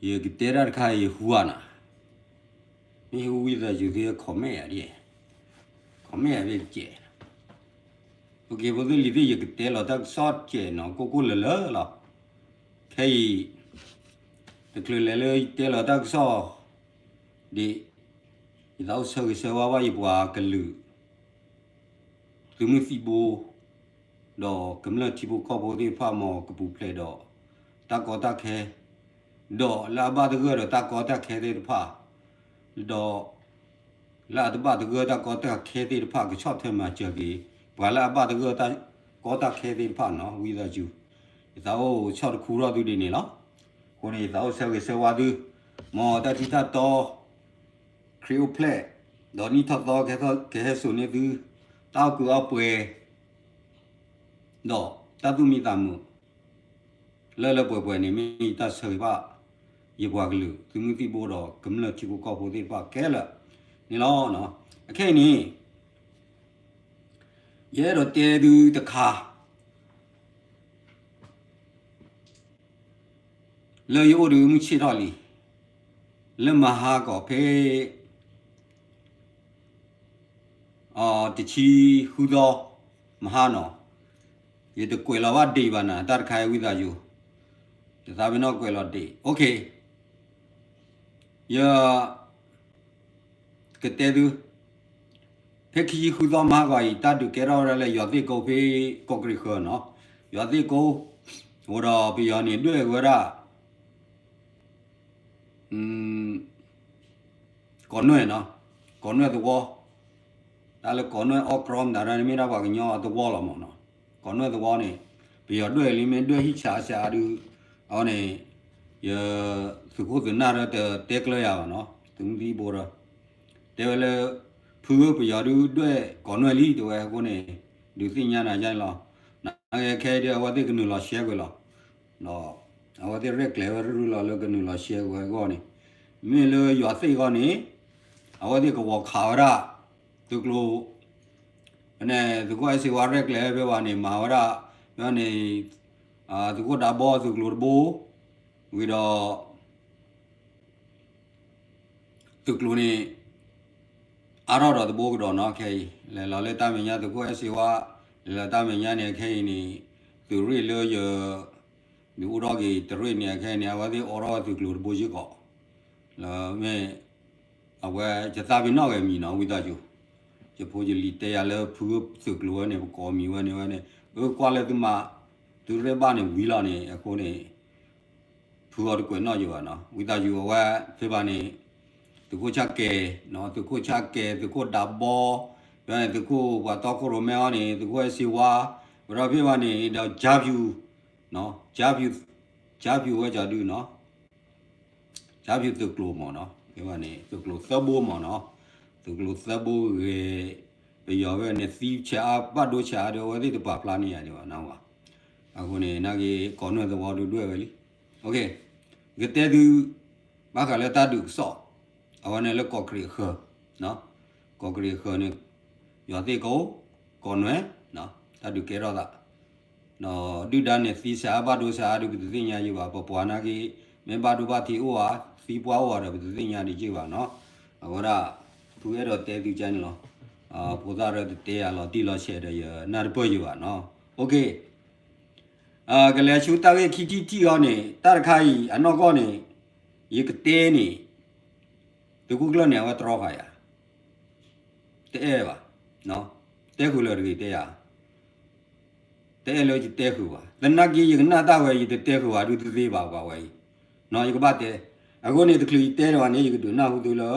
ယကတဲတၢ်တခါ ယဟူဧါနၤ, မ့ၢ်ဟူဝံသးစူၤသ့ comment ယၤဒ်, comment ယၤဖဲကဲး, ဖိက့ဖိသ့ၣ်လံၤသ့ၣ် ယကတဲလီၤတၢ်ကစီၣ်ကဲးနီၤ ကိၢ်ကိၢ်လၢၤလၢၤလီၤ. ခဲအံၤ တချုးလဲၤလၢယတဲလီၤတၢ်ကစီၣ် ဒ် ယသးအိၣ်ဆၢဂ့ၤဆၢဝါဘၣ်ယပှၤကလုာ် သုးမုၢ်သံၣ်ဘိ ဒီးကမျၢၢ်ထံဖိကီၢ်ဖိသ့ၣ်တဖၣ် မ်ကပူၤဖျဲးဒီး တၢ်ကီတၢ်ခဲ, ဒီးလၢအဘၣ်သဂၢၢ်ဒီးတၢ်ကီတၢ်ခဲသ့ၣ်တဖၣ်, ဒီး လၢအတဘၣ်သဂၢၢ်တၢ်ကီတၢ်ခဲသ့ၣ်တဖၣ် ကဆီၣ်ထွဲမၤစၢၤက့ၤ ပှၤလၢအဘၣ်သဂၢၢ်တၢ်ကီတၢ်ခဲသ့ၣ်တဖၣ်နီၤ ဝံသးစူၤ, ယသးအိၣ်ဆီၣ်တခူထီၣ်သုဒ်န့ၣ်လီၤ. အဃိန့ၣ် ယသးအိၣ်ဆၢဂ့ၤဆၢဝါသု, မ်တၢ်ထံၣ်တၢ်တီ ခရံာ်အိၣ်ဖျဲၣ်, ဒီးနံၣ်ထီၣ်သီ ကဟဲစိာ်န့ၢ်သု တၢ်အီၣ်ကုးအီပှဲၤ ဒီးတၢ်သူၣ်မံသးမုာ် လၢလၢပှဲၤပှဲၤန့ၣ် မ့ၢ်ယတၢ်ဆၢဂ့ၤဘၣ် ယပှၤကလုာ် သုးမုၢ်သံၣ်ဘိဒီးကမျၢၢ်ထံဖိကီၢ်ဖိသ့ၣ်တဖၣ်ခဲလၢာ်န့ၣ်လီၤ. အခဲအံၤန့ၣ် ယအဲၣ်ဒိးတဲသုတခါ လၢယအိၣ်ဒီးမုၢ်ဆ့ၣ်ထီၣ်လံ, လၢမဟါကီးဖဲ တဆံဃုသီ မဟါနီၤ, ယတကွဲးလီၤဘၣ်ဒ့ၣ်ဘၣ်နၤ တၢ်တခါအံၤဝံသးစူၤ, ယသးပ့ၤနီၣ်ကွဲးလီၤဒ့ၣ် ယကတဲသု, ဖဲခံဆံဃုသီမဟါကီးအံၤ တၢ်ဒုးကဲထီၣ်ဝဲဒၣ်လၢယွၤသ့ၣ်ကိဖဲ ကီးကရံးဃၢၤနီၤ, ယွၤသ့ၣ်ကိ အိၣ်ဒီးပယီၤန့ၣ်ဒွဲၣ်ဝဲဒၣ် ကိးနွဲၣ်နီၤ, ကိးနွဲၣ်သဝီ, တၢ်လၢကိးနွဲၣ်အီၣ်ကြီမတၤဒ်န့ၣ် မ့ၢ်ဒၣ်ပှၤကညီအသဝီလီၤမၢ်နီၤ, ကိးနွဲၣ်သဝီန့ၣ် ပယီၤဒွဲၣ်လံ မ့ၢ်ဒွဲၣ်ဟံၣ်ဆးဆးဒုး, အဝဲန့ၣ် ယ သုးခိၣ်သုးနၢ်ဒီးတတဲကျၢၤယၤဘၣ်နီၤ, သုးမုၢ်သံၣ်ဘိဒီး တဲဝဲလၢ ဖုဧၢ ပယီၤဒုးဒွဲၣ်ကိးနွဲၣ်လံ တဲဝဲအဃိန့ၣ် ဒုးသ့ၣ်ညါနၤယါန့ၣ်လီၤ. နခဲအံၤဒီး အဝဲသ့ၣ်ကနုာ်လီၤရှဲကွံာ်လီၤ. ဒီးအဝဲသ့ၣ်ရဲၣ်ကျဲၤဝဲရုၢ်လီၤလၢကနုာ်လီၤရှဲကွံာ်ဝဲအဂီၢ်န့ၣ်, မ့ၢ်လၢယွၤသ့ၣ်အဂီၢ်န့ၣ် အဝဲသ့ၣ်ကဝီၤခးဝဲဒၣ် သုးကျိၤ ဖဲန့ၣ် သုးခိၣ်အဲၣ်စ့ဝါရဲၣ်ကျဲၤဖဲဘၣ်န့ၣ် မၤဝဲဒၣ် ဖဲန့ၣ် သုးခိၣ်ဒးဘီသုးကျိၤတဘိ ဝံၤဒီး သုးကျိၤန့ၣ် အါထီၣ်ဒီးတဘိကဒီးနီၤ ခဲအံၤ လဲၤလီၤလၢတၢ်မဲာ်ညါ သုးခိၣ်အဲၣ်စ့ဝါ လဲၤလီၤတၢ်မဲာ်ညါန့ၣ် ခဲအံၤန့ၣ် သုးရ့ၣ်လၢယ ဒုးအိၣ်ထီၣ်က့ၤတရ့ၣ်န့ၣ် ခဲအံၤန့ၣ် အဝဲသ့ၣ်အိးထီၣ်ဝဲသုးကျိၤတဘိစ့ၢ်ကီး လၢမ့ၢ် အဝဲယသးပ့ၤနီၣ်ဂ့ၤမံၤနီၤ ဝံသးစူၤ ယဖိယလံၤတဲယၤလၢဖုသုးကျိၤဝဲန့ၣ် ပကိးမံၤဝဲန့ၣ်ဝဲန့ၣ် အၢကွၢ်လၢသုမၤ သုရဲၣ်ဘၣ်န့ၣ်ဝံၤလီၤန့ၣ် အဃိန့ၣ် ဖုအီၤတကွဲးနီၣ်ယဘၣ်နီၤ ဝံသးစူၤအဝဲ ဖဲဘၣ်န့ၣ် သုးခိၣ်ဆၣ်ကဲၤ သုးခိၣ်ဆၣ်ကဲၤ သုးခိၣ်ဒးဘီ ဖဲန့ၣ် သုးခိၣ်ပှၤတီခိၣ်ရိၣ်မဲအီၤန့ၣ် သုးခိၣ်အဲၣ်စ့ဝါ ဝဲဒီးဖဲဘၣ်န့ၣ် ဒီး ကၠါဖၠူၣ် ကၠါဖၠူၣ်ဝဲကၠီဒုနီၤ ကၠါဖၠူၣ်သုးကျိၤမ့ၢ်နီၤ ဖဲဘၣ်န့ၣ် သုးကျိၤသၢဘိမ့ၢ်နီၤ သုးကျိၤသၢဘိဂ့ၤ ပယီၤဝဲန့ၣ် သံဆဲးအါ ဘၣ်ဒိဆဲးအါဒီး အဝဲသ့ၣ်တပာ်ဖျါန့ၢ်ယၤဒံးဘၣ်နီၤ အဃိန့ၣ် နာ်က့ ကိးနွဲၣ်သဝီဒုးဒွဲၣ်ဝဲလံ ကတဲသု ဘၣ်ဃးလၢတၢ်ဒုးကစီၣ် အဝဲန့ၣ်လၢကီးကရံးအဃၢၤ ကီးကရံးအဃၢၤန့ၣ် ယွၤသ့ၣ်ကိ ကိးနွဲၣ် တၢ်ဒုးကဲထီၣ်သး ဒီးဒုၣ်ဒါန့ၣ် သံဆးအါဘၣ်ဒိဆးအါဒီး ပတသ့ၣ်ညါယုာ်ဘၣ် ပပှၤနာ်က့ မ့ၢ်ဘၣ်ဒိဘၣ်ထံးအိၣ်ဧါ သံပှၢ်အိၣ်ဧါဒီး ပတသ့ၣ်ညါဒံးယုာ်ဘၣ်နီၤ အဝဲဒၣ် ဖုအဲၣ်ဒိးတဲသုကါန့ၣ်လီၤ ဖိသၣ်ဒီးတတဲယၤလီၤတံၢ်လီၤဆဲးဒီး ယနၢ်တပၢၢ်ယုာ်ဘၣ်နီၤ ကလဲၤဆူတၢ်ဂ့ၢ်ခံထံၣ်တထံၣ်အီၤန့ၣ် တၢ်တခါအံၤ အနီၢ်ကီၢ်န့ၣ် ယကတဲန့ၣ် သုးခိၣ်ကျၢၢ်န့ၣ် အဝဲတြီဃာ်ယၤ တအဲၣ်ဘၣ် တဲဃုာ်လၢတဂ့ၤတဲယၤ တအဲၣ်လၢယတဲဃုာ်ဘၣ် သနာ်က့ ယကနၣ်တၢ်ဝဲ ယတတဲဃုာ်ဘၣ်ဒုးတသ့ဘၣ်ပှၤဝဲအံၤ ယကဘၣ်တဲ အဃိန့ၣ် တချုးယတဲတဘၣ်န့ၣ် ယကဒုးနၢ်ဟူသုလၢ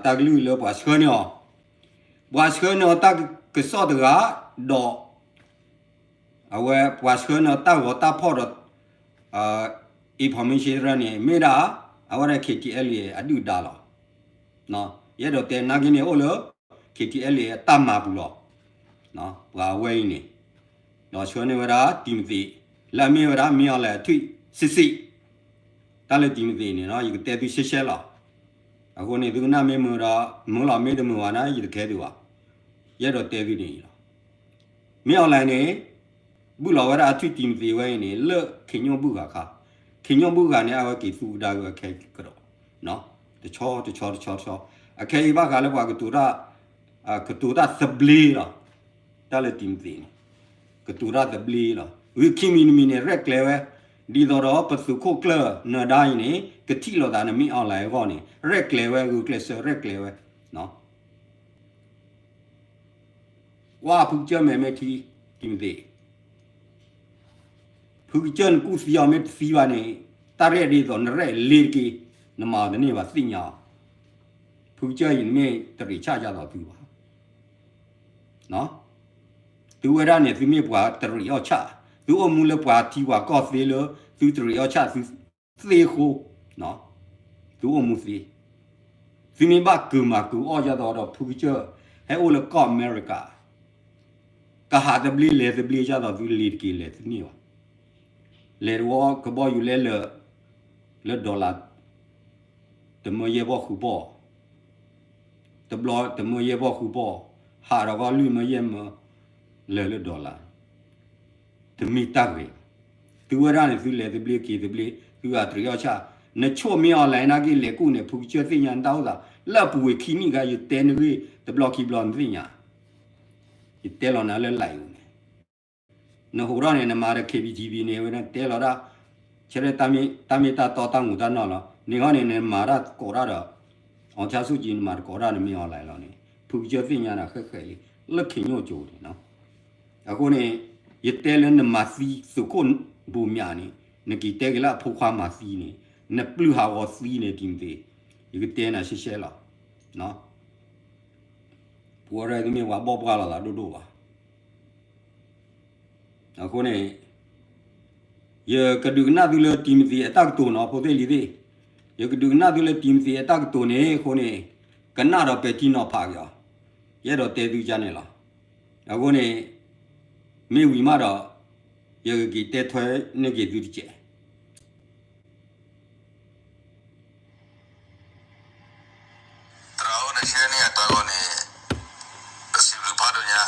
တၢ်ကလုၢ်လၢပှၤဆှၢန့ၢ်အီၤ ပှၤဆှၢန့ၢ်အီၤတၢ်ကစီၣ်တဂၤ ဒီး အဝဲပှၤဆှၢန့ၢ်အီၤတၢ်ဂီၤတၢ်ဖီၣ်ဒီး information တဖၣ်န့ၣ် မ့ၢ်ဒၣ် အဝဲဒၣ် K T L A အဒုၣ်ဒါလီၤ ယအဲၣ်ဒိးတဲနာ်က့န့ၣ် အိၣ်လၢ K T L A အတၢ်မၤပူၤလီၤ ပှၤအဝဲအံၤန့ၣ် ဒီးဆှၢန့ၢ်ဝဲဒၣ် တံၤမသ့း လၢအမ့ၢ်ဝဲဒၣ် မင်းအောင်လှိုင် အထွံၣ်စံးစံး တၢ်လၢတံၤမသ့းန့ၣ်နီၤ ယကတဲသုရှဲရှဲလီၤ အဃိန့ၣ် သုကနၣ်မ့ၢ်မုာ်ဒီး မုာ်လီၤ မ့ၢ်တမုာ်ဘၣ်န့ၣ် ယတခဲသုဘၣ် ယအဲၣ်ဒိးတဲသုန့ၣ်လီၤ မင်းအောင်လှိုင်န့ၣ် ဘုၣ်လီၤဝဲဒၣ်အထွံၣ်တံၤမသ့းဝဲအံၤန့ၣ် လၢ ခ့ညိၣ်ဘုၣ်ဂၤခါ ခ ခ့ညိၣ်ဘုၣ်ဂၤန့ၣ် အဝဲက့ၤသူကဒါက့ၤအခဲကဒီး, တဆီတဆီတဆီတဆီ, အခဲအံၤဘၣ်ဃးလၢပှၤကတိၤတၢ်, ကတိၤတၢ်သဘျ့လီၤ, တၢ်လၢတံၤမသ့းန့ၣ်, ကတိၤတၢ်သဘျ့လီၤ. ဝံၤခံမံၤတမံၤန့ၣ် ရဲၣ်ကျဲၤဝဲ, ဒ်သိးဒီးပသုးခိၣ်ကျၢၢ်နၢၤဒါအံၤန့ၣ် ကထံၣ်လိာ်သးနမ့ၢ် online အဂီၢ်န့ၣ် ရဲၣ်ကျဲၤဝဲ ဂုာ်ကျဲးစၢးရဲၣ်ကျဲၤဝဲ, ကွၢ်ဖုကစၢၢ်မဲာ်မ့ၢ်ထံ, တံၤမသ့း ဖုကစၢၢ်နကူၣ်သံအီၤမ့ၢ်တသံဘၣ်န့ၣ်, တၢ်ရဲၣ်ဒ်သိးနရဲၣ်လ့ၤတက့ၢ်, နမၤအီၤတန့ၢ်ဘၣ်သ့ၣ်ညါအီၤ, ဖုကစၢၢ်အံၤနမ့ၢ်တရံးဆၣ်ဒ်သိးသုဘၣ်, သုဝဲဒၣ်န့ၣ် သုမ့ၢ်ပှၤတရံးအီၣ်ဆၣ်, သုအိၣ်မူလၢပှၤထံပှၤကီၢ်သ့လၢ သုတရံးအီၣ်ဆၣ်သုသ့အဃိ, သုအိၣ်မူသ့, သုမ့ၢ်ဘၣ်ကုၤမၤကုၤအီၣ်ဒ်သိးဒီးဖုကစၢၢ်, ဟဲအိၣ်လၢကီၢ်အမဲရကၤ ကဟးသဘျ့လဲၤသဘျ့ဒ်သိးသုလဲၤတက့ၢ်လဲၤတန့ၢ်ဘၣ်, လဲၤတဝီကဘီယူၤလဲၤလၢ, လၢ dollar တမၢယဲၢ်ဘီၣ်ဃုဘီၣ်, တဘျီတမၢယဲၢ်ဘီၣ်ဃုဘီၣ်, ဟးဒီးကီၢ်လွံၢ်မၢယဲၢ်မၢ, လဲၤလၢ dollar တမ့ၢ်တၢ်ဂ့ၤဘၣ်, သုဝဲဒၣ်န့ၣ် သုလဲၤသဘျ့က့ၤသဘျ့ သုဂၤတရံးအီၣ်ဆၣ်, နဆိၣ်မ့ၢ် online နာ်က့လဲၤကူၣ်န့ၣ် ဖုကစၢၢ်သ့ၣ်ညါနတၢ်အိၣ်သး, လၢအပူၤဝံၤခံနံၣ်ခါ ယတဲနဂ့ၢ်တဘျီခံဘျီနသ့ၣ်ညါ, ယတဲလီၤနၤလၢ live န့ၣ် နဟူးထီၣ်န့ၣ် နမၤဒီး K B T V န့ၣ် ဝဲဒၣ်တဲလီၤဒၣ်, ဆၢထၢၣ်တၢ်မ့ၢ်တၢ်တီတၢ်မူးတၢ်နီၢ်လီၤ, န့ၣ်ဂီၢ်န့ၣ် နမၤတၢ်ကိးတၢ်ဒီး, အောင်ဆန်းစုကြည် နမၤတကိးတၢ်နမ့ၢ် online လီၤန့ၣ် ဖုကစၢၢ်သ့ၣ်ညါနၤဃဲးဃဲးလံ, လၢခ့ညိၣ်ကၠိန့ၣ်နီၤ, အဃိန့ၣ်, ယတဲလၢနမၤသံသုးခိၣ်ဘိးမၠးန့ၣ်, နက့ၤတဲက့ၤလၢအဖိခွါမၤသံန့ၣ်, နပျုၢ်ဟးဂီၤသံန့ၣ် တံၤမသ့း, ယကတဲနၤရှဲရှဲလီၤ, ပဝဲဒၣ်သုမ့ၢ်ပှၤဘီၣ်ပှၢ်လိာ်သးဒိၣ်ဒိၣ်ဘၣ် အဃိန့ၣ်, ယကဒုးကနၣ်သုလၢတံၤမသ့းအတၢ်ကတိၤနီၤ ဖိသ့ၣ်လံၤသ့ၣ်, ယကဒုးကနၣ်သုလၢတံၤမသ့းအတၢ်ကတိၤန့ၣ်အဃိန့ၣ်, ကနၣ်ဒီးပဲာ်ထံနီၤဖးက့ၤအီၤ, ယအဲၣ်ဒိးတဲသုကန့ၣ်လီၤ, အဃိန့ၣ်, မ့ၢ်ဝံၤမးဒီး, ယကက့ၤတဲထွဲန့ၢ်က့ၤသုတစဲး သရၣ်အိၣ်န့ၣ် ဆဲန့ၢ်အတၢ်ဂီၤန့ၣ်, ပစံးဘျုးဖးဒိၣ်ညါ,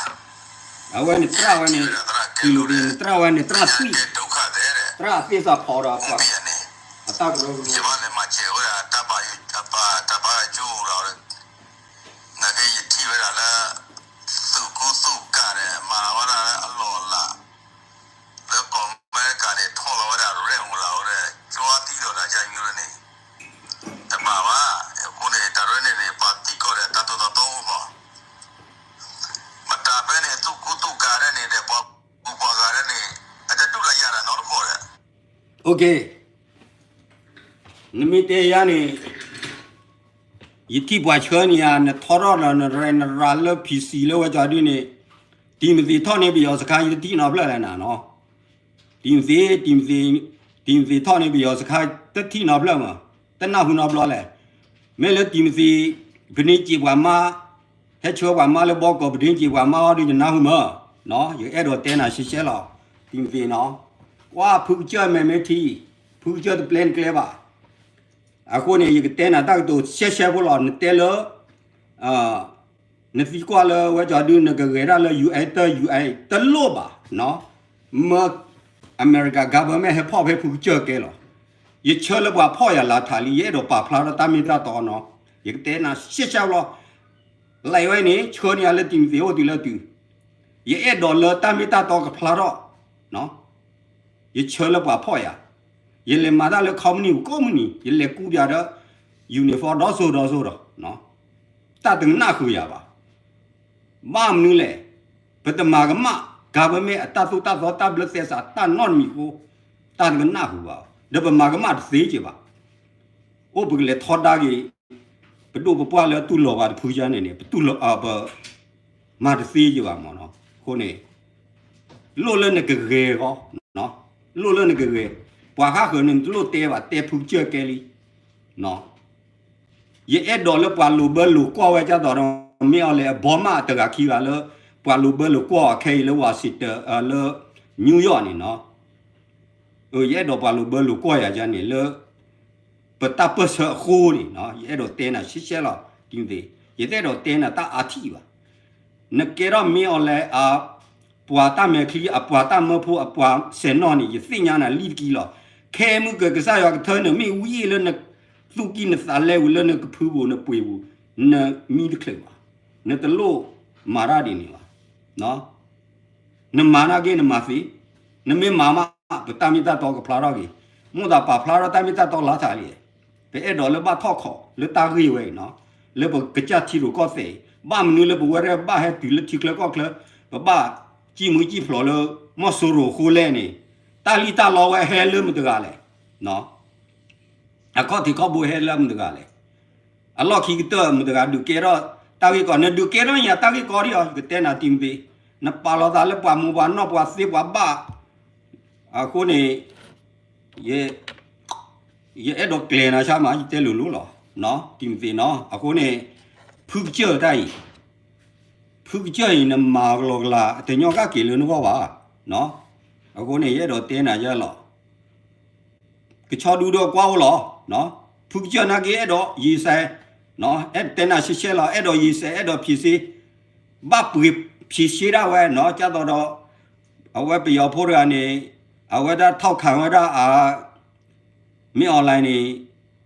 အဝဲန့ၣ်သရၣ်ဝဲန့ၣ်, ကံလူၤဒ့ နသရၣ်ဝဲန့ၣ် သရၣ်သွံၣ်, သရၣ်သ့ၣ်သးဖီဒီး, အတၢ်ကရၢကရိ, ယဘၣ်လဲၤမၤစဲးဝဲဒၣ်တၢ်ဘါ, တၢ်ဘါကၠိဒီး, နာ်က့ယထံၣ်ဝဲဒၣ်လၢ, သူၣ်ကူသူၣ်ကၤဒီး မၤဝဲဒၣ်လၢအလီၢ်အလၤ လၢကီၢ်အမဲရကၤန့ၣ် ထီၣ်လီၤဝဲဒၣ် ရဲၣ်မူလၢ်ဝဲဒၣ် ကၠိအါသံဒီးတၢ်ကၢ်ယူၤန့ၣ်, တဘၣ်ဘၣ်, အဃိန့ၣ် တၢ်ရဲၣ်န့ၣ်န့ၣ် ပှၤသံကီၢ်ဒီးတၢ်တိာ်တၢ်တီအိၣ်မး, မတၤဖဲန့ၣ် သူၣ်ကူသူၣ်ကၤဒဲးန့ၣ်ဒီး ပှၤကူပှၤဂၤဒဲးန့ၣ် အတဒူၣ်လၢယၤတၢ်နီတခီဒီး, နမ့ၢ်တဲယၤန့ၣ် ယထံၣ်ပှၤဆှၢန့ၢ်ယၤ နထီထီၣ်ဒီးနရဲၣ်နရၤလၢ P C လၢဝဲကၠီဒုန့ၣ်, တံၤမသ့းထီၣ်န့ၢ်ပယီၤစခါ ယတထံၣ်နီတဖျၢၣ်လဲၣ်နၤနီၤ, တံၤမသ့း, တံၤမသ့းထီၣ်န့ၢ်ပယီၤစခါ တထံၣ်နီတဖျၢၣ်မး, တနၢ်ဟူနီတဘျီလဲၣ်, မ့ၢ်လၢတံၤမသ့း, ပန့ၢ်စ့ပှၤမါ, ဟဲဆှၢပှၤမါလၢဘီကီး ပန့ၢ်စ့ပှၤမါအီၤဒီး ယနၢ်ဟူမး, ယအဲၣ်ဒိးတဲနၤရှဲရှဲလီၤ, တံၤမသ့းနီၤ, ကွၢ်ဖုကစၢၢ်မဲာ်မ့ၢ်ထံ, ဖုကစၢၢ်တပျဲနကျဲဘၣ် အဃိန့ၣ် ယကတဲနၤတၢ်ကတိၤရှဲရှဲဖိလီၤ, နတဲလၢ နသံကွၢ်လၢဝဲကၠီဒု နကဂဲၤဒၣ်လၢ U S တၢ် U S တလိၣ်ဘၣ်, မၢ America government ဟဲဖီၣ်ဖဲဖုကစၢၢ်ကဲလီၤ, ယဆၢလၢပှၤဖီၣ်ယၤလၢထးလံ ယအဲၣ်ဒိးပာ်ဖျါထီၣ်တၢ်မ့ၢ်တၢ်တီနီၤ, ယကတဲနၤရှဲရှဲဖိလီၤ, လဲၤဝဲန့ၣ် ဆှၢန့ၢ်ယၤလၢတံၤမသ့းအိၣ်တုၤလၢတုၤ, ယအဲၣ်ဒိးလၢတၢ်မ့ၢ်တၢ်တီကဖျါထီၣ် ယဆၢလၢပှၤဖီၣ်ယၤ, ယလဲၤမၤတၢ်လၢ company ကိးမုၢ်နံၤ ယလဲၤကူပျးဒီး uniform ဒီစိၤဒီစိၤဒီး, တၢ်တကနၣ်ဃုာ်ယၤဘၣ်, ဘၣ်မနုၤလဲၣ်, ပတမၤကမၣ် government အတၢ်သိၣ်တၢ်သီတၢ်ဘျၢသဲစးတၢ်နီတမံၤအဃိ, တၢ်တကနၣ်ဃုာ်ဘၣ်, ဒီးပမၤကမၣ်တသ့က့ၤဘၣ်, အိၣ်ပကလဲၤထီဒါက့ၤ ပဒိၣ်ပပှၢ်လၢတူၢ်လိာ်ဘၣ်တဖုယါန့ၣ်န့ၣ် ပတူၢ်လိာ် ပ မၤတသ့ယဘၣ်မးနီၤ, အဃိန့ၣ် လိၣ်လၢနကဂဲၤဃီ, လိၣ်လၢနကဂဲၤ, ပှၤဃၣ်ဃၢၤန့ၣ် နတလိၣ်တဲဘၣ် တဲဖုကစၢၢ်ကဲလံ, ယအဲၣ်ဒိးလၢပှၤလိာ်ဘၢလိာ်ကွီၢ်ဝဲဒ်သိးဒီး မ့ၢ်အီၤလဲၣ် အဘီမးတဂၤခံဂၤလၢ ပှၤလိာ်ဘၢလိာ်ကွီၢ်အီၤခဲအံၤလၢ Washington လၢ New York န့ၣ်နီၤ, ယအဲၣ်ဒိးပှၤလိာ်ဘၢလိာ်ကွီၢ်ယၤယါန့ၣ်လၢ ပတၢ်ပၢၢ်ဆၢအဃိန့ၣ် ယအဲၣ်ဒိးတဲနၤရှဲရှဲလီၤ, တံၤသ့ၣ်, ယတအဲၣ်ဒိးတဲနၤတၢ်အါထံၣ်ဘၣ်, နကဲထီၣ်မ့ၢ်အီၤလဲၣ် အပှၤတၢ်မဲာ်ချံ အပှၤတၢ်မၢဖိ အပှၤစဲးနီၣ်န့ၣ် ယသ့ၣ်ညါနၤလံတကံလီၤ, ခဲမုၢ်ကၢၤကစၢ်ယွၤကထၢနၤ မ့ၢ်ဝံၤလၢနသူၣ်ကံၢ်နသးလဲဝံၤလၢနကဖုပူၤနပှ့ၤပူၤ, နမံတချုးဘၣ်, နတလိၣ်မၤတၢ်ဒ်န့ၣ်ဘၣ်. နမၤနာ်က့နမၤသ့, နမ့ၢ်မၤမး ပတၢ်မ့ၢ်တၢ်တီကဖျါထီၣ်က့ၤ, မိၣ်သးပာ်ဖျါထီၣ်တၢ်မ့ၢ်တၢ်တီလါထးလံ. ပအဲၣ်ဒိးလၢဘၣ်ထီၣ်ခီၣ်လၢတၢ်ဂ့ၢ်ဝဲအံၤနီၤ, လၢပကစၢ်ထံရူၢ်ကီၢ်သဲးအံၤ, ဘၣ်မနုၤလၢပဝဲဒၣ်ဘၣ်ဟဲတုၤလၢထံချၢကီၢ်ချၢ, ပဘၣ်စံၣ်မုၢ်စံၣ်ဖျိးလၢ မီၢ်စိရိၤအဃိလဲၣ်န့ၣ်, တၢ်လံၣ်တၢ်လီဝဲဟဲလၢမတဂၤလဲၣ်. အခီၣ်ထံးခီၣ်ဘိဟဲလၢမတဂၤလဲၣ်. အလီၢ်ခံကတၢၢ်မတဂၤဒုးကဲထီၣ်တၢ်ဂ့ၢ်ကီ, နဒုးကဲထီၣ်ညါတၢ်ဂ့ၢ်ကီဒံးအီၤ ယကတဲနၤတံၤမသ့း, နပာ်လီၤသးလၢပှၤမိၢ်ပှၤနီၢ်ပှၤသ့ပှၤဘၣ်, အဃိန့ၣ် ယအဲၣ်ဒိးကျဲၤနၤဆါမး ယတဲလိၤလိၤလီၤ, တံၤမသ့းနီၤ. အဃိန့ၣ် ဖုကစၢၢ်တၢ်အံၤ, ဖုကစၢၢ်အံၤ နမၤကလီကလီ တညီကၣ်က့ၤလၢနဂီၢ်ဘၣ်. အဃိန့ၣ် ယအဲၣ်ဒိးတဲနၤယဲလီၤ. ကဆီဒုဒီးကွၢ်အိၣ်လီၤ. ဖုကစၢၢ်နာ်က့ အဲၣ်ဒိးယံာ်စဲး, အဲၣ်တဲနၤရှဲရှဲလီၤ, အဲၣ်ဒိးယံာ်စဲး အဲၣ်ဒိးဖြေရှင်း, ဘၣ်ပှ့ၤဖြေရှင်းဒၣ်ဝဲနီၤ, ကၢ်သိးဒီး အဝဲပယီၤဖိတဂၤန့ၣ် အဝဲဒၣ်ထီၣ်ခးဝဲဒၣ်အ မ့ၢ် online န့ၣ်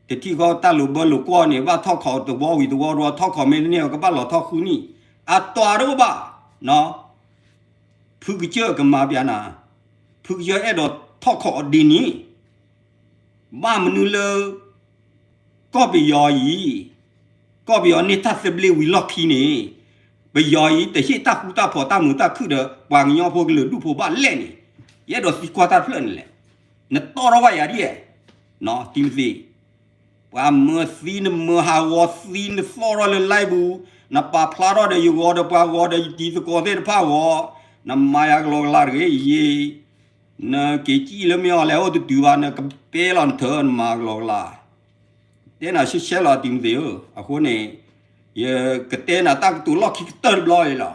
တထံၣ်ဃီတၢ်လိာ်ဘၢလိာ်ကွီၢ်န့ၣ် ဘၣ်ထီၣ်ခးတဝီဝံၤတဝီဒီး ထီၣ်ခးမ့ၢ်တန့ၢ် ကဘၣ်လီၤထီၣ်ဃုနံၣ်, အတီၤတအိၣ်ဘၣ်နီၤ. ဖုကစၢၢ်ကမၤပျးနၤ, ဖုကစၢၢ်အဲၣ်ဒိးထီၣ်ခးအီၤဒ်န့ၣ်, ဘၣ်မနုၤလၢ ကီၢ်ပယီၤအံၤ, ကီၢ်ပယီၤန့ၢ်တၢ်သဘျ့ဝံၤလီၢ်ခံန့ၣ်, ပယီၤအံၤ တဟ့ၣ်တၢ်ဃူတၢ်ဖိးတၢ်မုာ်တၢ်ခုၣ်ဒီး ပှၤကညီဖိကလုာ်ဒူၣ်ဖိဘၣ်လဲၣ်န့ၣ်, ယအဲၣ်ဒိးသံကွၢ်တၢ်တဖျၢၣ်န့ၣ်လဲၣ်. နတီၢ်ထီၣ်ဝဲယၤဒ်လဲၣ်, တံၤမသ့း, ပှၤမၢသံ နမၢဟးဂီၤသံ နသီၣ်ထီၣ်လၢ live ပူၤ, နပာ်ဖျါထီၣ်ဒီးယဂီၤဒီးပှၤဂီၤဒီးယတံၤသကိးသ့ၣ်တဖၣ်ဂီၤ, နမၤယၤကလီကလီတဂ့ၤ, ယ နက့ၤစံၣ်လၢမ့ၢ်အီၤလဲၣ်အိၣ်တတုၤဘၣ် နကပဲလီၤနထၢ နမၤကလီကလီ, တဲနၤရှဲရှဲလီၤတံၤမသ့းဧၢ, အဃိန့ၣ် ယကတဲနၤတၢ်ကတိၤလီၢ်ခံကတၢၢ်တဘျီအံၤလီၤ.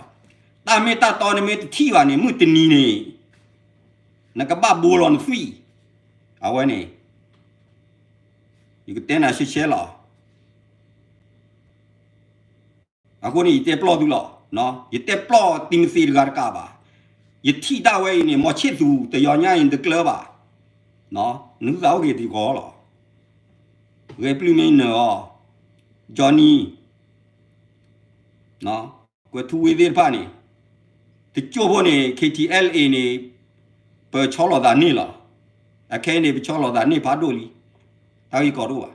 တၢ်မ့ၢ်တၢ်တီနမ့ၢ်တထံၣ်ဘၣ်န့ၣ် မုၢ်တနံၤန့ၣ် နကဘၣ်ဘိလီၤနသွံၣ်, အဝဲန့ၣ် ယကတဲနၤရှဲရှဲလီၤ. အဃိန့ၣ် ယတဲပျီၢ်သုလီၤ, ယတဲပျီၢ်တံၤမသ့းတဂၤတကးဘၣ်, ယထံၣ်ဒၣ်ဝဲအံၤန့ၣ် မီၤဆ့ၣ်သူးတယီညါအံၤ နတကျၢၤဘၣ်, နဟုသးအိၣ်က့ၤတံၤကီလီၤ. ဂဲၤပျုၢ်မ့ၢ်နၢၤအီၤ, Johnny, ကွဲးထူဝ့သ့ၣ်တဖၣ်န့ၣ်, တကၠိၢ်ဖိန့ၣ် KTLA န့ၣ် ပဆီလီၤသးန့ၢ်လီၤ. အခဲအံၤန့ၣ် ပဆီလီၤသးန့ၢ်ဖးဒိၣ်လံ, တၢ်ဂ့ၢ်ကီဒိၣ်ဘၣ်.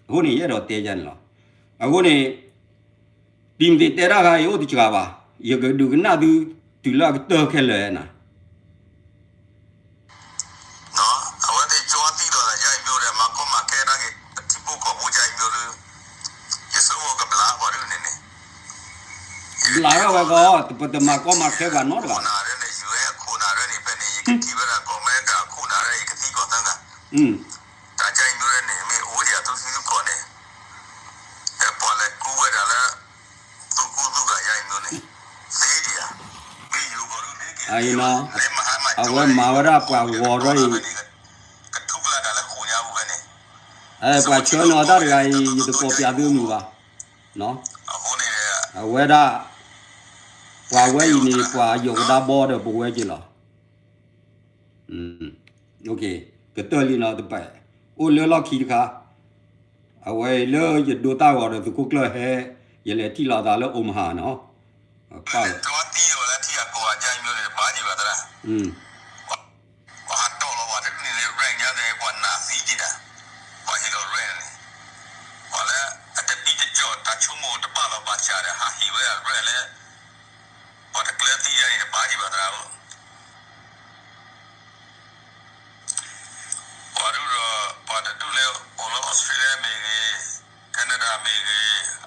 အဃိန့ၣ် ယအဲၣ်ဒိးတဲယၤန့ၣ်လီၤ. အဃိန့ၣ် တံၤမသ့းတဲတၢ်ခါအံၤအိၣ်တစှၤဘၣ်, ယကဒုးကနၣ်သု တုၤလၢအကတၢၢ်ခဲလၢာ်နၤ အဝဲသ့ၣ်ကၠီသံဒီးယၤအံၤမျိုးဒီး မၤကီမၤခဲတၢ်ဂ့ၤ ပထံဖိကီၢ်ဖိယၤအံၤမျိုးဒီး ယဆိကမိၣ်ကဘျးပှၤဒ်န့ၣ်န့ၣ် ဘျးထီၣ်ဝဲကီး ပတမၤကီမၤခဲပှၤနီတဂၤ ခိၣ်နၢ်ရဲၣ်န့ၣ် ယူၤအဲၣ်ခိၣ်နၢ်ရဲၣ်န့ၣ် ဖဲန့ၣ် ယကထံၣ်ဝဲဒၣ်ကီၢ်အမဲရကၤခိၣ်နၢ်ရဲၣ် ယကသံကီၢ်သၢဂၤ တၢ်ယၤအံၤမျိုးရဲၣ်န့ၣ် မ့ၢ်အိၣ်ဒံးအထူသံသုကီၢ်န့ၣ် ပှၤလဲၤကူဝဲဒၣ်လၢ သုးကူသုးကၤယၤအံၤမျိုးန့ၣ် သ့ဒံးဧါ မ့ၢ်ယူၤကီၢ်ဒ်န့ၣ်က့ၤ အံၤနီၤ အဝဲမၤဝဲဒၣ်ပှၤဂီၤထီၣ်အံၤ ကထူကလာ်တၢ်လၢခိၣ်ညါပူၤဖဲန့ၣ် ပှၤဆှၢန့ၢ်အီၤတၢ်တဂၤအံၤ ယတကိးပျးသုမံၤဘၣ် အဃိန့ၣ် အဝဲဒၣ် ပှၤဝဲအံၤန့ၣ် ပှၤယိးကဒါဘီဒီးပဝဲက့ၤလီၤ ကတၢၢ်လံနီၤတပာ် အိၣ်လၢလီၢ်ခံတခါ အဝဲလၢယဒိတၢ်ဂီၤဒီးသုးခိၣ်ကျၢၢ်ဟဲ ယလဲၤထံၣ်လိာ်သးလၢ Omaha နီၤ ပာ်လီၤ ပှၤဟးတီၢ်လီၤပှၤတန့ၢ်လၢ rent ညါန့ၣ် ပှၤနာ်သံဒံးဒၣ် ပှၤဟ့ၣ်လီၤ rent န့ၣ် ပှၤလၢအတပံတကီၢ်တၢ်ဆိကမိၣ်တဘၣ်လီၤဘၣ်ဆၣ်ဒီး ဟးဟ့ၣ်ဝဲဒၣ် rent လၢ ပှၤတကျၢၤသံယါအံၤတဘၣ်ဒံးဘၣ်သရၣ်ဧၢ ပှၤဒူၣ်ဒီး ပှၤတဒူၣ်လၢအိၣ်လၢ Australia မ့ၢ်ဂ့ၤ, Canada မ့ၢ်ဂ့ၤ,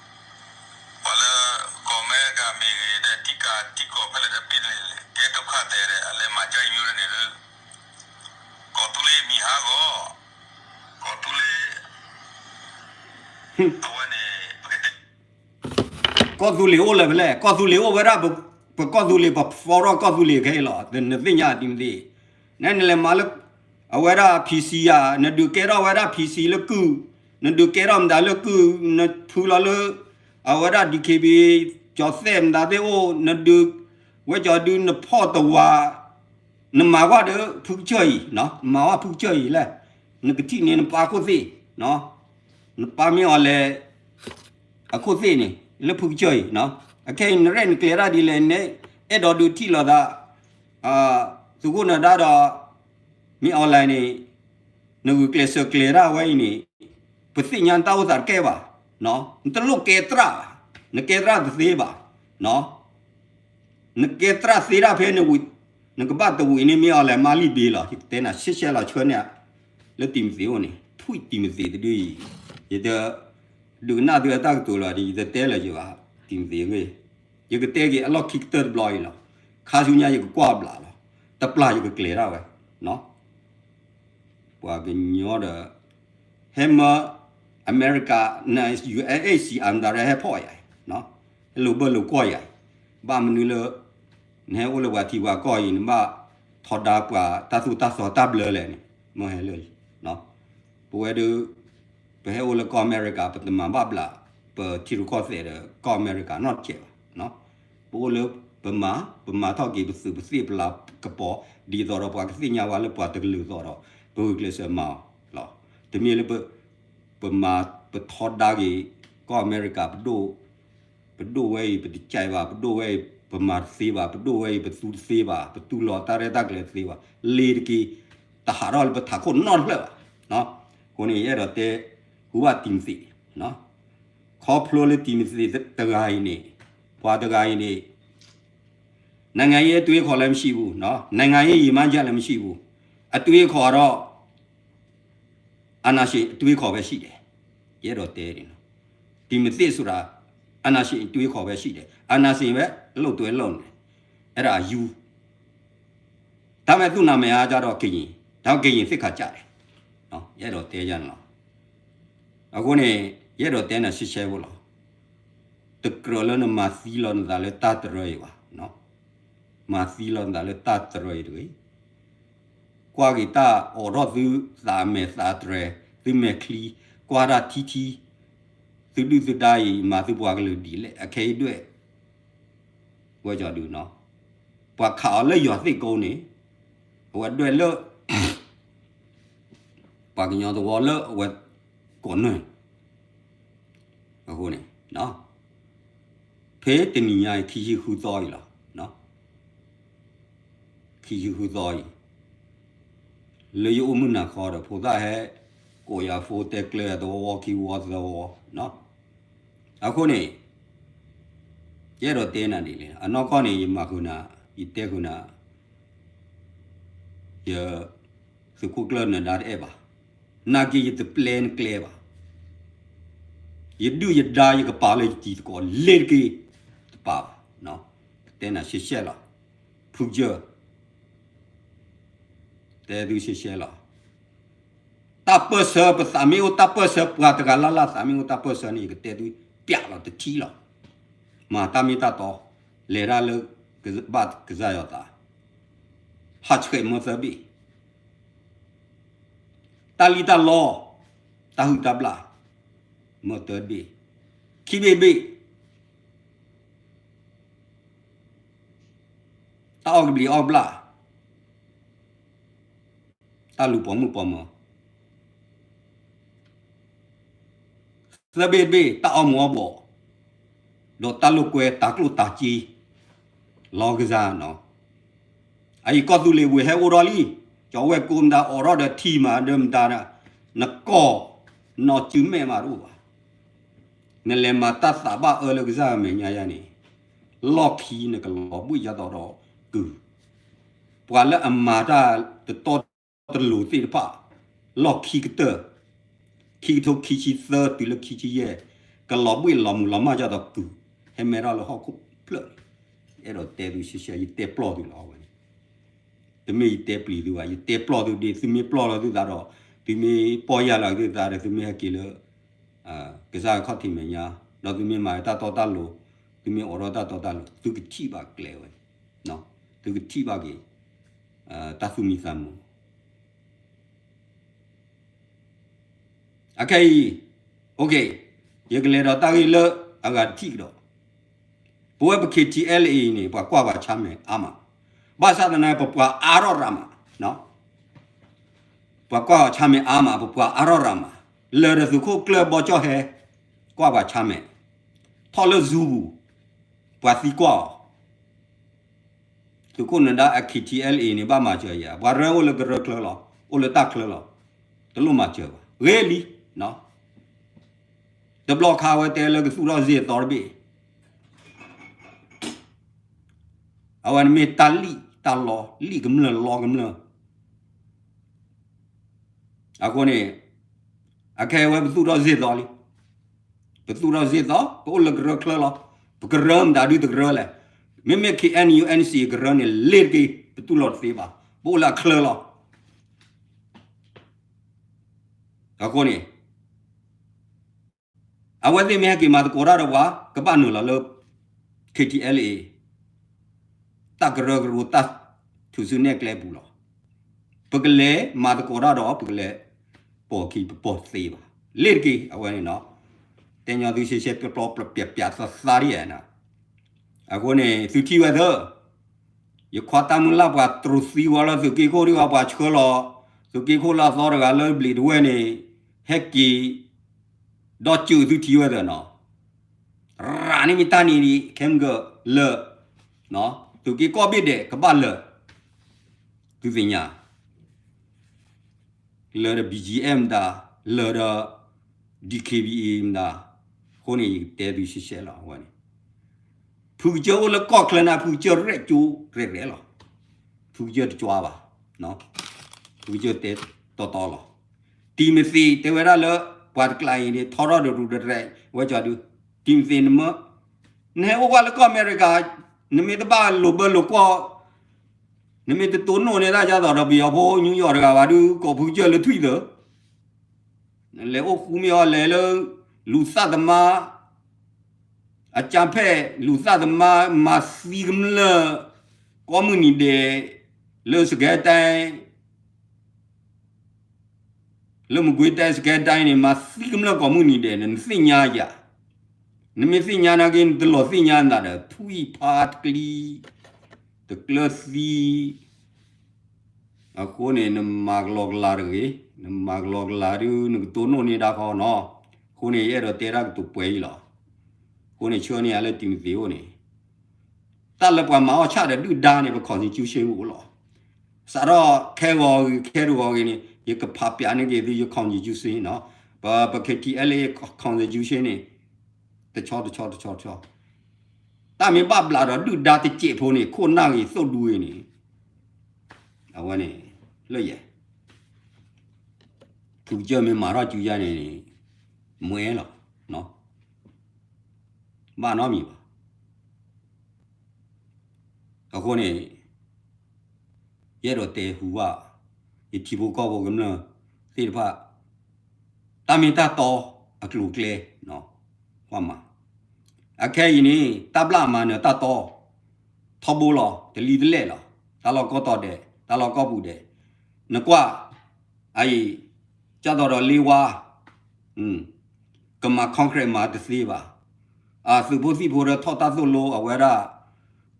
ပှၤလၢကီၢ်အမဲရကၤမ့ၢ်ဂ့ၤ, ဒီးထံကီၢ်ထံကီၢ်ဖဲလဲၣ်တဘ့ၣ်လဲၣ် ကဲဒုက္ခသည်ဒီး အလဲၤမၤကၠီအံၤမျိုးန့ၣ်ဒီး ကီၢ်သူလ့ၤမံၤဟးဂီၤ, ကီၢ်သူလ့ၤ အဝဲန့ၣ် ပကတဲ ကီၢ်သူလ့ၤအိၣ်လၢၤဖဲလဲၣ်, ကီၢ်သူလ့ၤအိၣ်ဝဲဒၣ်, ပကီၢ်သူလ့ၤ ပဖီထီၣ်ကီၢ်သူလ့ၤခဲအံၤလီၤ, နသ့ၣ်ညါတံၤမသ့ၣ်, နဲနလဲၤမၤလၢ အဝဲဒၣ် P C ယၤ, နဒုးကဲထီၣ်ဝဲဒၣ် P C လၢကုၢ်, နဒုးကဲထီၣ်မတၤလၢကုၢ်, နဖုလီၤလၢ အဝဲဒၣ် D K B A ကၠီၤသဲၣ်မတၤသ့ၣ်အိၣ်, နဒုး ဝဲကၠီၤဒုးနဖီၣ်တဝၤ နမၤကွၢ်ဒီးဖုကစၢၢ်အံၤ, နမၤကွၢ်ဖုကစၢၢ်အံၤလဲၣ်, နကထံၣ်န့ၢ်နပၢ်ခိၣ်သ့ၣ်, နပၢ်မ့ၢ်အီၤလဲၣ်, အခိၣ်သ့ၣ်န့ၣ် လၢဖုကစၢၢ်အံၤ, အခဲအံၤနရဲၣ်နကျဲၤတၢ်ဒ်လဲၣ်, နအဲၣ်ဒိးဒုးထံၣ်လိာ်သး သုးခိၣ်နၢၤဒါဒီး မ့ၢ်အီၤလဲၣ်န့ၣ်, နဂုာ်ကျဲးစၢးကျဲၤတၢ်ဝဲအံၤန့ၣ်, ပသ့ၣ်ညါနတၢ်အိၣ်သးတကဲဘၣ်, နတလိၣ်ကဲသရၣ်ဘၣ်, နကဲသရၣ်တသ့ဘၣ်, နကဲသရၣ်သ့ဒၣ်ဖဲ နကဘၣ်တဝံၤန့ၣ် မ့ၢ်အီၤလဲၣ်မၤလံာ်ဘ့လီၤ, ယကတဲနၤရှဲရှဲလီၤ ဆှၢန့ၢ် လၢတံၤမသ့းအိၣ်န့ၣ်, ထွံၣ်တံၤမသ့းတဒုအံၤ, ယတ ဒုးကနၣ်သုအတၢ်ကတိၤလီၤဒီး ယတတဲလၢၤယဘၣ်, တံၤမသ့း, ယကတဲက့ၤအလီၢ်ခံကတၢၢ်တဘျီအံၤလီၤ, ခါဆူညါယကကွၢ်ဘျးလီၤ, တပျၢ်ယကကျဲၤဒၣ်ဝဲ, ပှၤကညီဒီး ဟဲမၢ အမဲရကၤ န ယူၣ်အဲၣ်စံၣ် အမတၤရၢဟဲဖီၣ်ယၤအံၤ, ဟဲလိာ်ဘၢလိာ်ကွီၢ်ယၤအံၤ, ဘၣ်မနုၤလၢ နဟဲအိၣ်လၢပှၤထံပှၤကီၢ်အံၤ နဘၣ်ထီဒါပှၤတၢ်သိၣ်တၢ်သီတၢ်ဘျၢလဲၣ်န့ၣ်, မ့ၢ်ဟဲလၢ ပဝဲဒၣ် ပဟဲအိၣ်လၢကီၢ်အမဲရကၤ ပတမၤဘၣ်ဘျး ပထံရူၢ်ကီၢ်သဲးဒီးကီၢ်အမဲရကၤနီတစဲးဘၣ်, ပအိၣ်လၢ ပမၤ ပမၤထီၣ်က့ၤပသုးပသ့ၣ်ပလၤကပီၤ ဒ်သိးဒီးပှၤကသ့ၣ်ညါဝဲလၢပှၤတကလုာ်သိးဒီး ပဂုာ်ကျဲးစၢးမၤအီၤလီၤ, တမ့ၢ်လၢ ပမၤ ပထီဒါက့ၤ ကီၢ်အမဲရကၤ ပဒိၣ် ပဒိၣ်ဝဲအံၤ ပတကဲဘၣ်, ပဒိၣ်ဝဲအံၤ ပမၤတသ့ဘၣ်, ပဒိၣ်ဝဲအံၤ ပသူတသ့ဘၣ်, ပသူလီၤတၢ်ရဲၣ်တၢ်ကျဲၤတသ့ဘၣ်, လ့ၤတက့ၤ တဟးထီၣ်လၢပထးခိၣ်နီတဖျၢၣ်ဘၣ်, အဃိန့ၣ် ယအဲၣ်ဒိးတဲ ဟူဘၣ်တံၤမသ့း, ခီဖျိလၢတံၤမသ့းတဂၤအံၤန့ၣ်, ပှၤတဂၤအံၤန့ၣ် နိုင်ငံရေးအတွေးအခေါ်လည်းမရှိဘူးနော်, နိုင်ငံရေးရည်မှန်းချက်လည်းမရှိဘူး, အတွေးအခေါ်တော့ အာဏာရှင်အတွေးအခေါ်ပဲရှိတယ်, ယအဲၣ်ဒိးတဲန့ၣ်, တံၤမသ့းဆိုတာ အာဏာရှင်အတွေးအခေါ်ပဲရှိတယ်, အာဏာရှင်ပဲအလုပ်တွေလုပ်နေတယ်, အဲဒါအယူ ဒါပေမဲ့သူ့နာမည်ကကြတော့ကရင်, ဒါကရင်သိက္ခာကျတယ်, ယအဲၣ်ဒိးတဲယၤန့ၣ်လီၤ, အဃိန့ၣ် ယအဲၣ်ဒိးတဲနၤရှဲရှဲဖိလီၤ, တကြၢးလၢနမၤသံလီၤနသးလၢတၢ်တရၢအံၤဘၣ်, မၤသံလီၤနသးလၢတၢ်တရၢအံၤတဂ့ၤ, ကွၢ်က့ၤတၢ်အိးထီၣ်သုသးအမဲာ်သးတြဲၤ, သုမဲာ်ချံ, ကွၢ်တၢ်ထံထံ, သုဒုၣ်သုဒါအံၤ မၤသုပှၤကလုာ်ဒ်လဲၣ်, အခဲအံၤဒွဲၣ် ဝဲကီၤဒုးနီၤ, ပှၤခးအီၤလၢယွၤသ့ၣ်ကိန့ၣ်, အဝဲဒွဲၣ်လၢ ပှၤကညီသဝီလၢအဝဲကိးနၢၤ, အဃိန့ၣ် ဖဲတနံၤညါအံၤ ခံဆံဃုသီအံၤလီၤ, ခံဆံဃုသီအံၤ, လၢယအိၣ်မုၢ်နၤခီဒီး ဖိသၣ်ဟဲ ကိးယၤဖိတဲကျၢၤယၤသဝီဝီခံဝီသဝီ, အဃိန့ၣ် ယအဲၣ်ဒိးတဲနၤဒ်လဲၣ်, အနီၢ်ကီၢ်န့ၣ် ယမၤဃုာ်နၤ, ယတဲဃုာ်နၤ, ယ သုးခိၣ်ကျၢၢ်နၢၤဒါတအဲၣ်ဘၣ်, နာ်က့ယတပျဲနကျဲဘၣ်, ယဒုၣ်ယဒါယကပာ်လၢယတံၤသကိး လ့ၤတက့ၤ တပာ်ဘၣ်, ကတဲနၤရှဲရှဲလီၤ, ဖုကစၢၢ် တဲသုရှဲရှဲလီၤ, တၢ်ပၢၢ်ဆၢ ပသးမ့ၢ်အိၣ်တၢ်ပၢၢ်ဆၢ ပှၤတဂၤလၢ်လၢ်သးမ့ၢ်အိၣ်တၢ်ပၢၢ်ဆၢန့ၣ် ယကတဲသုပျးလီၤတထံၣ်လီၤ, မၤတၢ်မ့ၢ်တၢ်တီ, လဲၤတၢ်လၢ ဘၣ်ကစၢ်ယွၤသး, ဟးဆှဲးမၢသၢဘ့ၣ် တၢ်လံၣ်တၢ်လီ, တၢ်ဟုၣ်တၢ်ဘျၣ်, မၢတၢ်တဘ့ၣ်, ခံဘ့ၣ်တဘ့ၣ်, တၢ်အီၣ်ကဘျံးအီၣ်ဘျၣ်, တၢ်လူၤပိာ်မုၣ်ပိာ်မၢၤ, သၢဘ့ၣ်တဘ့ၣ် တၢ်အီၣ်မူၤအီၣ်ဘှီး, ဒီးတၢ်လိာ်ကွဲတၤကျိၣ်တၤစ့, လီၤကစၢ်နီၤ, အအံၤကီၢ်သူလ့ၤဝ့ၢ်ဟဲအိၣ်ဒီးလံ, ကၠီၤဝဲၢ်ကိမတၤအိးထီၣ်ဒီးထံမၤဒီးမတၤဒီး, နကီၢ်, နီၢ်စုမဲာ်မးတအိၣ်ဘၣ်, နလဲၤမၤတၢ်သးဘၣ်အၢလၢကစၢ်မဲာ်ညါယါန့ၣ်, လီၢ်ခံနကလီၤဘှံးယါသီဒီးကုၢ်, ပှၤလၢအမၤတၢ်တတီတလိၤသ့ၣ်တဖၣ်, လီၢ်ခံကတၢၢ်, ခံကထိခံဆံသၢတုၤလၢခံဆံယဲၢ်, ကလီၤဘှံးလီၤမုၢ်လီၤမၢ်ယါသီဒီးကုၢ်, ဟဲမဲထီၣ်လၢဟီၣ်ခိၣ်ဖျၢၣ်, အဲၣ်ဒိးတဲသုရှဲရှဲ ယတဲပျီၢ်သုလီၤဝဲန့ၣ်, တမ့ၢ်ယတဲပျံၤသုဘၣ်, ယတဲပျီၢ်သုဒ် သုမ့ၢ်ပျီၢ်လီၤသုသးဒီး, သုမ့ၢ်ပီၢ်ယၢ်လီၤသုသးဒီး သုမ့ၢ်ဟဲက့ၤလၢ ကစၢ်ခီၣ်ထံးမဲာ်ညါ, ဒီးသုမ့ၢ်မၤတၢ်တီတၢ်လိၤ, သုမ့ၢ်အိးထီၣ်တၢ်တီတၢ်လိၤ သုကထံၣ်ဘၣ်ကျဲဝဲ, သုကထံၣ်ဘၣ်က့ၤ တၢ်သူၣ်မံသးမုာ် အခဲအံၤ, ယကလဲၤဒီးတၢ်ဂ့ၢ်လၢအဂၤတထံၣ်ကဒီး, ပဝဲပ K T L A န့ၣ် ပှၤကွၢ်ပှၤဆါမဲာ်အါမး, ဘၣ်ဆၣ်သနာ်က့ ပပှၤအါထီၣ်ရၤမး, ပှၤကွၢ်အီၤဆါမဲာ်အါမး, ပပှၤအါထီၣ်ရၤမး, လၢာ်ဒီးသုးခိၣ်ကျၢၢ်ဘီကၠီၣ်ဟဲ, ကွၢ်ပှၤဆါမဲာ်, ထီၣ်လၢ Zoom ပူၤ, ပှၤသံကွၢ်အီၤ, သုးခိၣ်နဒါအ K T L A န့ၣ် ဘၣ်မၤစၢၤယၤ, ပှၤရၢအိၣ်လၢကရၢချၢလီၤ, အိၣ်လၢတၢ်ချၢလီၤ, တလိၣ်မၤစၢၤဘၣ်, ဂ့ၤလံ, တဘျီခါဝဲတဲလၢကသူၣ်ထီၣ်စ့ၢ်သီတဘ့ၣ် အဝဲန့ၣ်မ့ၢ်တၢ်လံၣ်တၢ်လီ, လံၣ်ကမျၢၢ်လီကမျၢၢ်, အဃိန့ၣ်, အခဲအံၤဝဲပသူၣ်ထီၣ်စ့ၢ်သီလံ, ပသူၣ်ထီၣ်စ့ၢ်သီ, ပအိၣ်လၢကရၢချၢလီၤ, ပကရၢမတၤဒုတကရၢလဲၣ်, မ့မ့ၢ် K N U N C ကရၢန့ၣ် လ့ၤတက့ၢ်, ပတူၢ်လိာ်တသ့ဘၣ်, ပအိၣ်လၢအချၢလီၤ အဃိန့ၣ်, အဝဲသ့ၣ်မ့ၢ်ဟဲက့ၤမၤသကိးတၢ်ဒီးပှၤ ကဘၣ်နုာ်လီၤလၢ K T L A တၢ်ကရၢကရိတၢ်ထုးစုနဲၣ်ကျဲပူၤလီၤ. ပကလဲၤမၤသကိးတၢ်ဒီး ပကလဲၤပိာ်ခံ ပပိာ်သ့ဘၣ်. လ့ၤတက့ၢ် အဝဲန့ၣ်နီၤ, တဲညီသုရှဲရှဲပျီပျီပျီပျီသးသးဒ်ယဲန့ၣ်, အဃိန့ၣ် သုထံၣ်ဝဲသၢ ယခွါတၢ်မုၢ်လၢ်ပှၤတြူးသံဝဲလၢသုးက့ခိၣ်ဒ်ဝဲပှၤဆှၢလီၤ, သုးက့ခိၣ်လၢအသီတဂၤလၢဘျံးတဝဲန့ၣ်, ဟဲက့ၤ, ဒီးစၢၤသုထံၣ်ဝဲသၢနီၤ, ရၤန့ၣ်မ့ၢ်တၢ်န့ၣ်ဒံး ခဲမုၢ်ကၢၢ်လၢာ်, သုးက့ကိးဘ့ၣ်ဒဲး ကဘၣ်လၢာ်, သုသ့ၣ်ညါ လၢာ်ဒီး B G F မတၤ, လၢာ်ဒီး D K B A မတၤ, အဃိန့ၣ် ယကတဲသုရှဲရှဲလီၤ အဝဲန့ၣ်, ဖုကစၢၢ်အိၣ်လၢကီၢ်ချၢန့ၣ် ဖုကစၢၢ်ရဲၣ်ကၠိရဲၣ်ရဲၣ်လီၤ. ဖုကစၢၢ်တကၠွါဘၣ်, ဖုကစၢၢ်တဲတီတီလီၤ. တံၤမသ့းတဲဝဲဒၣ်လၢ ပှၤတကျးအံၤန့ၣ် ထီထီၣ်ဒီးရူးဒီးရဲၣ်ဝဲကၠီဒု, တံၤမသ့းနမၢ, နဟဲအိၣ်ကွၢ်လၢကီၢ်အမဲရကၤ, နမ့ၢ်တဘၣ်လိာ်ဘၢလိာ်ကွီၢ် နမ့ၢ်တတိၢ်နီၣ်န့ၢ်တၢ်ဒ်သိးဒီး ပယီၤဖိ New York တဂၤဘၣ်ဒုး ကိးဖုကစၢၢ်လၢထွံၣ်သၢ, နလဲၤအိၣ်ဃူမ့ၢ်အီၤလဲၤလၢ လူၤသၣ်သမါ, အကၠၢ်ဖဲၣ် လူၤသၣ်သမါ မၤသံကမျၢၢ် ကိးမုၢ်နံၤဒဲး လၢစကဲတဲ လၢမကွ့ၤတဲစကဲတဲန့ၣ် မၤသံကမျၢၢ်ကိးမုၢ်နံၤဒဲးန့ၣ် နသ့ၣ်ညါယၤ, နမ့ၢ်သ့ၣ်ညါနာ်က့ နတလီၤသ့ၣ်ညါနသးဒီး ထွံၣ်ဖးတကျံ, တကျၢၢ်သံ, အဃိန့ၣ် နမၤကလီကလၤတဂ့ၤ, နမၤကလီကလၤဒုး နကတိၢ်နီၣ်န့ၢ်ဒၣ်ဃီနီၤ, အဃိန့ၣ် ယအဲၣ်ဒိးတဲတၢ်ကတိၤပှဲၤအံၤလီၤ. အဃိန့ၣ် ဆှၢန့ၢ်ယၤလၢတံၤမသ့းအိၣ်န့ၣ် တၢ်လၢပှၤမၤအီၣ်ဆၣ်ဒီးဒုၣ်ဒါန့ၣ် ပ constitution အိၣ်လီၤ. စးထီၣ်ခဲဂီၤဂ့ၤ ခဲတဂီၤဂ့ၤန့ၣ် ယကဖးပျးန့ၢ်က့ၤသု ယ constitution နီၤ, ပ ပ K T L A constitution န့ၣ် တဆီတဆီတဆီတဆီ, တၢ်မ့ၢ်ဘၣ်ဘျးဒီးဒုၣ်ဒါတစဲးဖိန့ၣ် ခိၣ်နၢ်ဂ့ၤသိၣ်ဒူဂ့ၤန့ၣ်, အဝဲန့ၣ် လၢယဲ ဖုကစၢၢ်မ့ၢ်မၤထီၣ်စုယါန့ၣ် မွဲလီၤ, ဘၣ်နီတမံၤဘၣ်. အဃိန့ၣ် ယအဲၣ်ဒိးတဲဟူဘၣ် ယထံဖိကီၢ်ဖိကမျၢၢ်သ့ၣ်တဖၣ်, တၢ်မ့ၢ်တၢ်တီအကျိၤအကျဲ, ကွၢ်မး, အခဲအံၤန့ၣ် တၢ်ဘျၣ်အမၤနၢၤတၢ်တီ ထီဘိလီၤ တလံၤတလဲၣ်လီၤ, တၢ်လီၢ်ကီၢ်တီၤဒဲး တၢ်လီၢ်ကီၢ်ပူၤဒဲး, နကွၢ် အအံၤ ကၢ်သိးဒီးလ့ဝါ ကမၤ concrete မၤတသ့ဘၣ်. အသုးဖိသံၣ်ဖိဒီးထီၣ်တၢ်သိၣ်လိအဝဲဒၣ်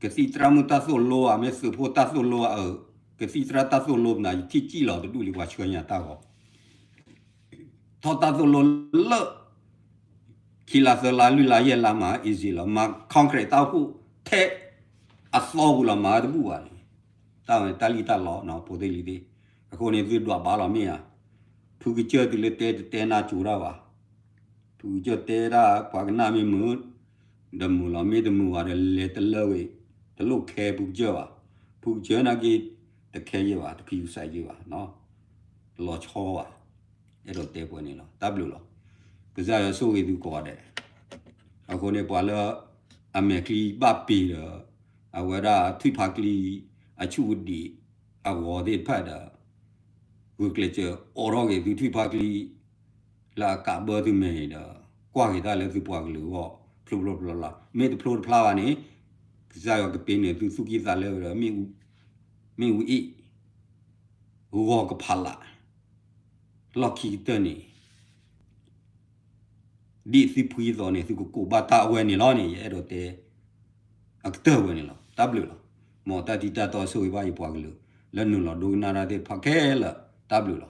ကသံၣ်သရၣ်မုၣ်တၢ်သိၣ်လိဧါ မ့ၢ်သုးဖိတၢ်သိၣ်လိဧါ, ကသံၣ်သရၣ်တၢ်သိၣ်လိမနုၤ ယထံၣ်ကံၣ်လီၤတဒူၣ်လံ ပှၤဆှၢညါတၢ်ဂီၤ ထီၣ်တၢ်သိၣ်လိလၢ ခံလါသၢလါလွံၢ်လါယဲၢ်လါမၤ easy လီၤ. မၤ concrete တၢ်အိၣ်ဖှိၣ်ထဲ အသီပူၤလီၤမၤတဘူၣ်ဘၣ်န့ၣ်, တၢ်ဝဲတၢ်လံၣ်တၢ်လီနီၤ ဖိသ့ၣ်လံၤသ့ၣ်. အဃိန့ၣ် သုဒွးဘၣ်လီၤမ့ၢ်ဧါ, ဖုကစၢၢ်တုၤလၢတဲတတဲနၢ်ကၠိတၢ်ဘၣ်. ဖုကစၢၢ်တဲဒၣ်ပှၤကနၣ်မ့ၢ်မုာ် ဒီးမုာ်လီၤ မ့ၢ်တမုာ်ဘၣ်ဒီးလဲၤတလၢဝဲ, တလိၣ်ခဲဖုကစၢၢ်ဘၣ်. ဖုကစၢၢ်နာ်က့ တခဲယဲၢ်ဘၣ် တခူသူၣ်ယဲၢ်ဘၣ်, လီၤဆီဘၣ်. အဲၣ်ဒိးတဲပှဲၤန့ၣ်လီၤ တၢ်ဘျုးလီၤ. ကစၢ်ယွၤဆိၣ်ဂ့ၤသုကိးဂၤဒဲး. အဃိန့ၣ် ပှၤလၢအမဲာ်ချံဘၣ်ပ့ၤဒီး အဝဲဒၣ်ထွံၣ်ဖးကျံ အဆူၣ်ကဒံး အဂီၤသ့ၣ်တဖၣ်ဒီး ဂုာ်ကျဲးစၢးအိးထီၣ်က့ၤသုထွံၣ်ဖးကျံ လၢအကးဘၢသုမဲာ်န့ၣ်ဒီး ကွၢ်က့ၤတၢ်လၢသုပှၤကလုာ်အဂီၢ် ဖျိဖျိဖျါဖျါ, မ့ၢ်တဖျိတဖျါဘၣ်န့ၣ် ကစၢ်ယွၤကပ့ၤန့ၢ်သုသူၣ်ကံၢ်သးလဲဝဲဒီး မ့ၣ်အူအ့ၣ် ဂီၤကဖးလး လီၢ်ခံကတၢၢ်န့ၣ် ဒ်သုဖှံသီးန့ၣ် သုကကိးဘၣ်တၢ်အဝဲန့ၣ်လီၤန့ၣ် ယအဲၣ်ဒိးတဲ အကတၢၢ်ဝဲန့ၣ်လီၤ. တၢ်ဘျုးလီၤ. မ်တၢ်တံၢ်တၢ်တီဆိၣ်ဂ့ၤဘၣ်ယပှၤကလုာ် လၢနုာ်လီၤဒိကနၣ်တၢ်သ့ၣ်တဖၣ်ခဲလၢာ် တၢ်ဘျုးလီၤ.